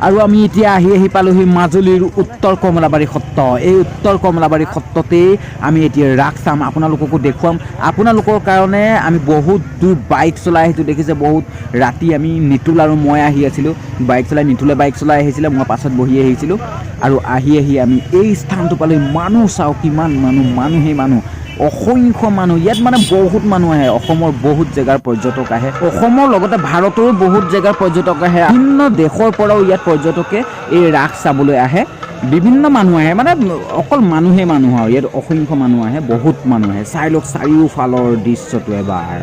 আৰু আমি এতিয়া আহি আহি পালোহি মাজুলীৰ উত্তৰ কমলাবাৰী সত্ৰ। এই উত্তৰ কমলাবাৰী সত্ৰতেই আমি এতিয়া ৰাস চাম, আপোনালোককো দেখুৱাম। আপোনালোকৰ কাৰণে আমি বহুত দূৰ বাইক চলাই আহিছোঁ। দেখিছে, বহুত ৰাতি আমি নিতুল আৰু মই আহি আছিলোঁ বাইক চলাই। নিতুলে বাইক চলাই আহিছিলে, মই পাছত বহি আহিছিলোঁ। আৰু আহি আহি আমি এই স্থানটো পালোঁ। মানুহ চাওক, কিমান মানুহ, মানুহেই মানুহ, অসংখ্য মানুহ ইয়াত। মানে বহুত মানুহ আহে, অসমৰ বহুত জেগাৰ পৰ্যটক আহে, অসমৰ লগতে ভাৰতৰো বহুত জেগাৰ পৰ্যটক আহে, বিভিন্ন দেশৰ পৰাও ইয়াত পৰ্যটকে এই ৰাস চাবলৈ আহে। বিভিন্ন মানুহ আহে, মানে অকল মানুহেই মানুহ আৰু ইয়াত অসংখ্য মানুহ আহে, বহুত মানুহ আহে। চাই লওক চাৰিওফালৰ দৃশ্যটো এবাৰ।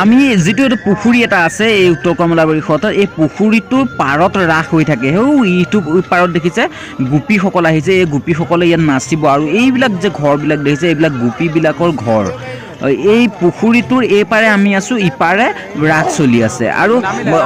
আমি যিটো এইটো পুখুৰী এটা আছে এই উত্তৰ কমলাবাৰী সত্ৰত, এই পুখুৰীটোৰ পাৰত ৰাস হৈ থাকে। সৌ ইটো পাৰত দেখিছে গোপীসকল আহিছে, এই গোপীসকলে ইয়াত নাচিব। আৰু এইবিলাক যে ঘৰবিলাক দেখিছে, এইবিলাক গোপীবিলাকৰ ঘৰ। এই পুখুৰীটোৰ এইপাৰে আমি আছোঁ, ইপাৰে ৰাস চলি আছে। আৰু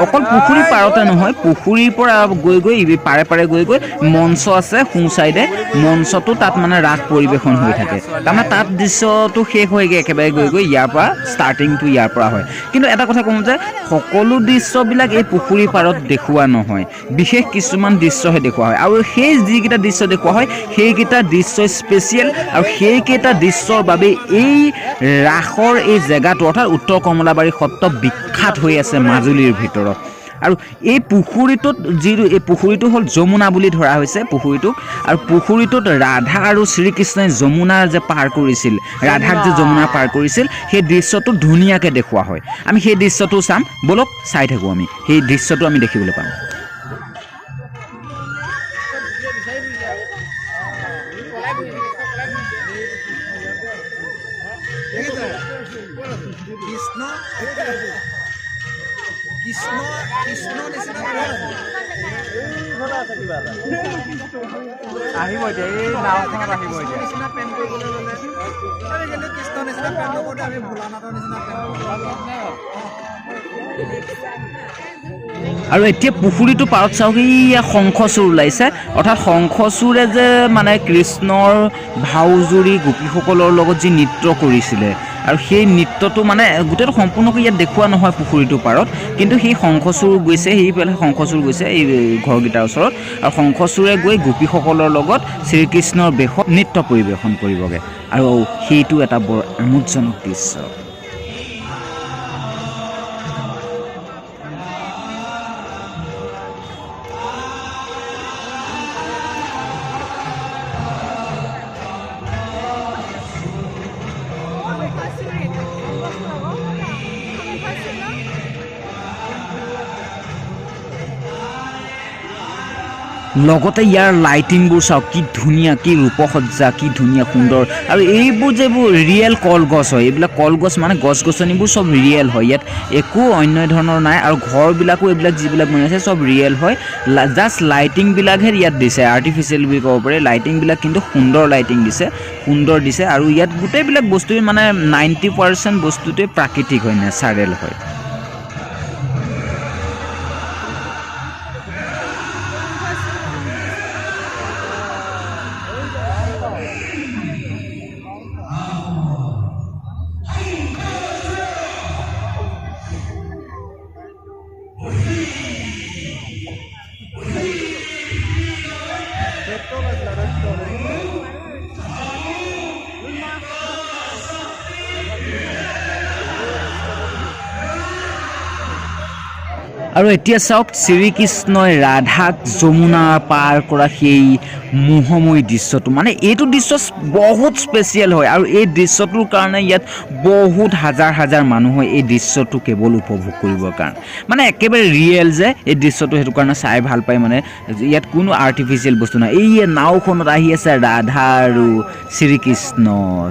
অকল পুখুৰীৰ পাৰতে নহয়, পুখুৰীৰ পৰা গৈ গৈ পাৰে পাৰে গৈ গৈ মঞ্চ আছে সোঁ চাইডে, মঞ্চটো তাত মানে ৰাস পৰিৱেশন হৈ থাকে। তাৰমানে তাত দৃশ্যটো শেষ হয়গৈ একেবাৰে গৈ গৈ ইয়াৰ পৰা ষ্টাৰ্টিংটো ইয়াৰ পৰা হয়। কিন্তু এটা কথা কওঁ যে সকলো দৃশ্যবিলাক এই পুখুৰীৰ পাৰত দেখুওৱা নহয়, বিশেষ কিছুমান দৃশ্যহে দেখুওৱা হয়। আৰু সেই যিকেইটা দৃশ্য দেখুওৱা হয়, সেইকেইটা দৃশ্য স্পেচিয়েল। আৰু সেইকেইটা দৃশ্যৰ বাবে এই ৰাসৰ এই জেগাটো অৰ্থাৎ উত্তৰ কমলাবাৰী সত্ৰ বিখ্যাত হৈ আছে মাজুলীৰ ভিতৰত। আৰু এই পুখুৰীটোত যিটো এই পুখুৰীটো হ'ল যমুনা বুলি ধৰা হৈছে পুখুৰীটোক। আৰু পুখুৰীটোত ৰাধা আৰু শ্ৰীকৃষ্ণই যমুনা যে পাৰ কৰিছিল, ৰাধাক যে যমুনা পাৰ কৰিছিল, সেই দৃশ্যটো ধুনীয়াকৈ দেখুওৱা হয়। আমি সেই দৃশ্যটো চাম, ব'লক চাই থাকোঁ। আমি সেই দৃশ্যটো আমি দেখিবলৈ পাম। কৃষ্ণ কৃষ্ণ কৃষ্ণ নিচিনা মানুহ। আহিব এতিয়া, এই নাওখনত আহিব এতিয়া। নিচিনা প্ৰেম কৰিবলৈ ল'লে আমি, কিন্তু কৃষ্ণ নিচিনা প্ৰেম নকৰোঁতে আমি ভোলানাথৰ নিচিনা প্ৰেম কৰোঁ। আৰু এতিয়া পুখুৰীটোৰ পাৰত চাওক, এইয়া শংখচূড় ওলাইছে। অৰ্থাৎ শংখচূড়ে যে মানে কৃষ্ণৰ ভাওজুৰি গোপীসকলৰ লগত যি নৃত্য কৰিছিলে, আৰু সেই নৃত্যটো মানে গোটেইটো সম্পূৰ্ণকৈ ইয়াত দেখুওৱা নহয় পুখুৰীটোৰ পাৰত, কিন্তু সেই শংখচূড় গৈছে, সেইফালে শংখচূড় গৈছে এই ঘৰকেইটাৰ ওচৰত। আৰু শংখচূড়ে গৈ গোপীসকলৰ লগত শ্ৰীকৃষ্ণৰ বেশত নৃত্য পৰিৱেশন কৰিবগৈ। আৰু সেইটো এটা বৰ আমোদজনক দৃশ্য। লগতে ইয়াৰ লাইটিংবোৰ চাওক, কি ধুনীয়া, কি ৰূপসজ্জা, কি ধুনীয়া সুন্দৰ। আৰু এইবোৰ যে এইবোৰ ৰিয়েল কলগছ হয়, এইবিলাক কলগছ মানে গছ গছনিবোৰ চব ৰিয়েল হয়, ইয়াত একো অন্য ধৰণৰ নাই। আৰু ঘৰবিলাকো এইবিলাক যিবিলাক বনাইছে চব ৰিয়েল হয়, জাষ্ট লাইটিংবিলাকহে ইয়াত দিছে, আৰ্টিফিচিয়েল বুলি ক'ব পাৰি। লাইটিংবিলাক কিন্তু সুন্দৰ লাইটিং দিছে, সুন্দৰ দিছে। আৰু ইয়াত গোটেইবিলাক বস্তুৱেই মানে 90% বস্তুটোৱে প্ৰাকৃতিক হয়, নেচাৰেল হয়। আৰু এতিয়া চাওক শ্ৰীকৃষ্ণই ৰাধাক যমুনা পাৰ কৰা সেই মোহময়ী দৃশ্যটো। মানে এইটো দৃশ্য বহুত স্পেচিয়েল হয় আৰু এই দৃশ্যটোৰ কাৰণে ইয়াত বহুত হাজাৰ হাজাৰ মানুহ হয় এই দৃশ্যটো কেৱল উপভোগ কৰিবৰ কাৰণে। মানে একেবাৰে ৰিয়েল যে এই দৃশ্যটো, সেইটো কাৰণে চাই ভাল পায়। মানে ইয়াত কোনো আৰ্টিফিচিয়েল বস্তু নাই। এই নাওখনত আহি আছে ৰাধা আৰু শ্ৰীকৃষ্ণ,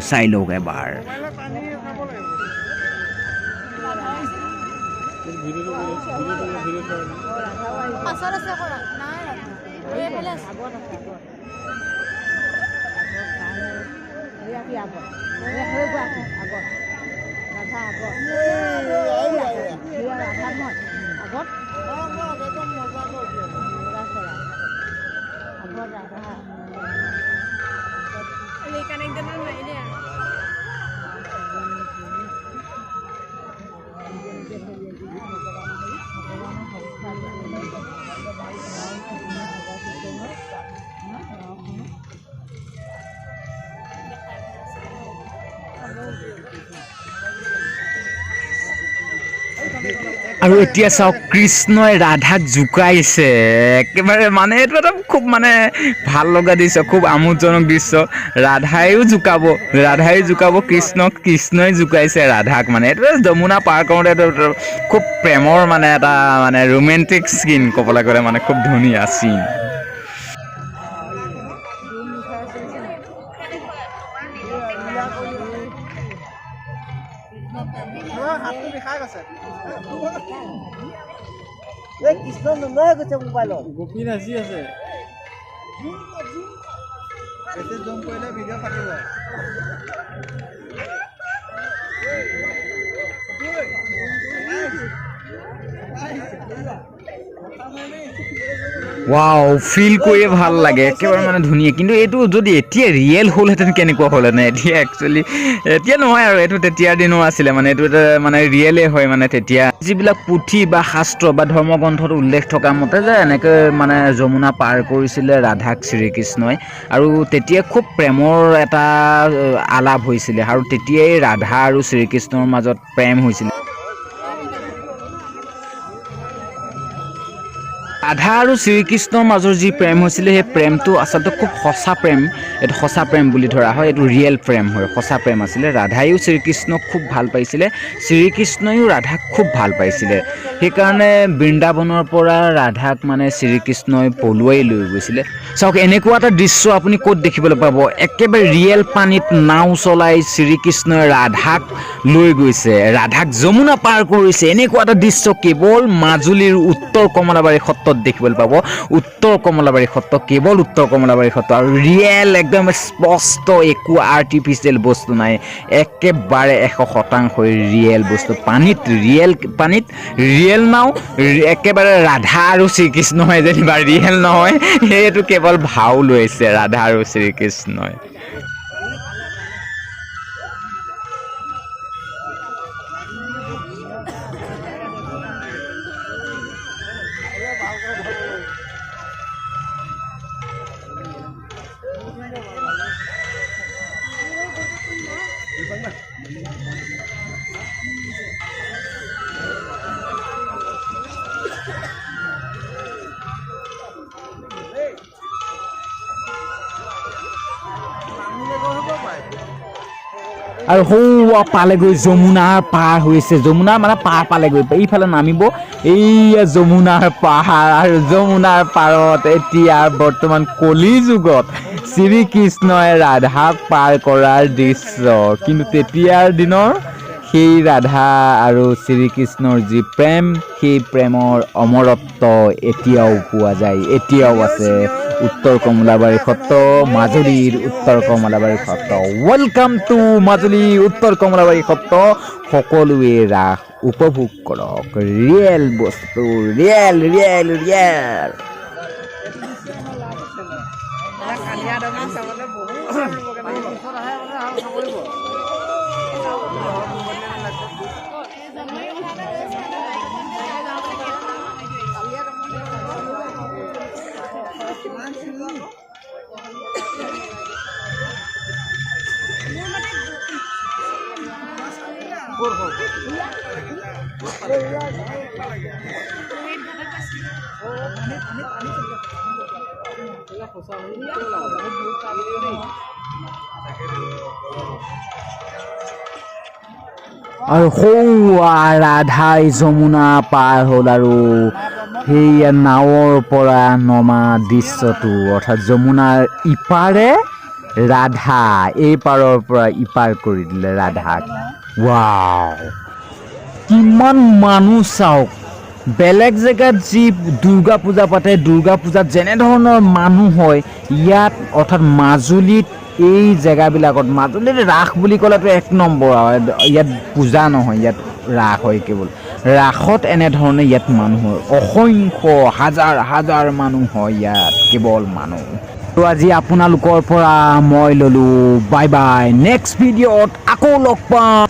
চাই লওক এবাৰ। পাছত আছে কৰা নাই, এইফালে আছে। নাই দে। আৰু এতিয়া চাওক, কৃষ্ণই ৰাধাক জোকাইছে একেবাৰে। মানে এইটো এটা খুব মানে ভাল লগা দৃশ্য, খুব আমোদজনক দৃশ্য। ৰাধাইও জোকাব, ৰাধাইও জোকাব কৃষ্ণক, কৃষ্ণই জোকাইছে ৰাধাক। মানে এইটো যমুনা পাৰ কৰোঁতে এইটো এটা খুব প্ৰেমৰ মানে এটা মানে ৰোমেণ্টিক চিন ক'বলৈ গ'লে, মানে খুব ধুনীয়া চিন। হাতটো বিষাই গৈছে। কৃষ্ণ নোলোৱাই গৈছে মোবাইলত। গোপী নাচি আছে। বেছি জুম কৰিলে ভিডিঅ' ফাটিব। ৱাও, ফিল কৰিয়ে ভাল লাগে একেবাৰে, মানে ধুনীয়া। কিন্তু এইটো যদি এতিয়া ৰিয়েল হ'লহেঁতেন কেনেকুৱা হ'লহেঁতেন? এতিয়া একচুৱেলি এতিয়া নহয় আৰু, এইটো তেতিয়াৰ দিনৰ আছিলে। মানে এইটো এটা মানে ৰিয়েলেই হয়। মানে তেতিয়া যিবিলাক পুথি বা শাস্ত্ৰ বা ধৰ্মগ্ৰন্থত উল্লেখ থকা মতে যে এনেকৈ মানে যমুনা পাৰ কৰিছিলে ৰাধাক শ্ৰীকৃষ্ণই আৰু তেতিয়া খুব প্ৰেমৰ এটা আলাপ হৈছিলে আৰু তেতিয়াই ৰাধা আৰু শ্ৰীকৃষ্ণৰ মাজত প্ৰেম হৈছিলে। ৰাধা আৰু শ্ৰীকৃষ্ণৰ মাজৰ যি প্ৰেম হৈছিলে, সেই প্ৰেমটো আচলতে খুব সঁচা প্ৰেম। এইটো সঁচা প্ৰেম বুলি ধৰা হয়। এইটো ৰিয়েল প্ৰেম হয়, সঁচা প্ৰেম আছিলে। ৰাধাইও শ্ৰীকৃষ্ণক খুব ভাল পাইছিলে, শ্ৰীকৃষ্ণইও ৰাধাক খুব ভাল পাইছিলে। সেইকাৰণে বৃন্দাবনৰ পৰা ৰাধাক মানে শ্ৰীকৃষ্ণই পলুৱাই লৈ গৈছিলে। চাওক, এনেকুৱা এটা দৃশ্য আপুনি ক'ত দেখিবলৈ পাব? একেবাৰে ৰিয়েল পানীত নাও চলাই শ্ৰীকৃষ্ণই ৰাধাক লৈ গৈছে, ৰাধাক যমুনা পাৰ কৰিছে। এনেকুৱা এটা দৃশ্য কেৱল মাজুলীৰ উত্তৰ কমলাবাৰী সত্ৰত দেখিবলৈ পাব। উত্তৰ কমলাবাৰী সত্ৰ, কেৱল উত্তৰ কমলাবাৰী সত্ৰ। আৰু ৰিয়েল, একদম স্পষ্ট, একো আৰ্টিফিচিয়েল বস্তু নাই, একেবাৰে 100%ই ৰিয়েল বস্তু। পানীত, ৰিয়েল পানীত ৰিয়েল নাও, একেবাৰে ৰাধা আৰু শ্ৰীকৃষ্ণই যেনিবা ৰিয়েল নহয়, সেইটো কেৱল ভাও লৈছে ৰাধা আৰু শ্ৰীকৃষ্ণই। আৰু সৌৱা পালেগৈ, যমুনাৰ পাৰ হৈছে। যমুনাৰ মানে পাৰ পালেগৈ, এইফালে নামিব। এইয়া যমুনাৰ পাহাৰ আৰু যমুনাৰ পাৰত এতিয়া বৰ্তমান কলি যুগত শ্ৰীকৃষ্ণই ৰাধাক পাৰ কৰাৰ দৃশ্য। কিন্তু তেতিয়াৰ দিনৰ সেই ৰাধা আৰু শ্ৰীকৃষ্ণৰ যি প্ৰেম, সেই প্ৰেমৰ অমৰত্ব এতিয়াও পোৱা যায়, এতিয়াও আছে। উত্তৰ কমলাবাৰী সত্ৰ, মাজুলীৰ উত্তৰ কমলাবাৰী সত্ৰ। Welcome to Majuli Uttar Kamalabari Satra. সকলোৱে ৰাস উপভোগ কৰক। ৰিয়েল বস্তু, ৰিয়েল, ৰিয়েল, ৰিয়েল। কালিয়া দমন চাবলৈ বহুত পিছত আহে মানে আৰু সামৰিব। আৰু সৌৱা ৰাধাই যমুনা পাৰ হ'ল আৰু সেইয়া নাৱৰ পৰা নমা দৃশ্যটো, অৰ্থাৎ যমুনাৰ ইপাৰে ৰাধা, এই পাৰৰ পৰা ইপাৰ কৰি দিলে ৰাধাক। ৱাও, কিমান মানুহ চাওক! বেলেগ জেগাত যি দুৰ্গা পূজা পাতে, দুৰ্গা পূজাত যেনেধৰণৰ মানুহ হয়, ইয়াত অৰ্থাৎ মাজুলীত এই জেগাবিলাকত, মাজুলীত ৰাস বুলি ক'লেতো এক নম্বৰ আৰু। ইয়াত পূজা নহয়, ইয়াত ৰাস হয়। কেৱল ৰাসত এনেধৰণে ইয়াত মানুহ হয়, অসংখ্য হাজাৰ হাজাৰ মানুহ হয় ইয়াত, কেৱল মানুহ। আৰু আজি আপোনালোকৰ পৰা মই ল'লোঁ বাই বাই। নেক্সট ভিডিঅ'ত আকৌ লগ পাম।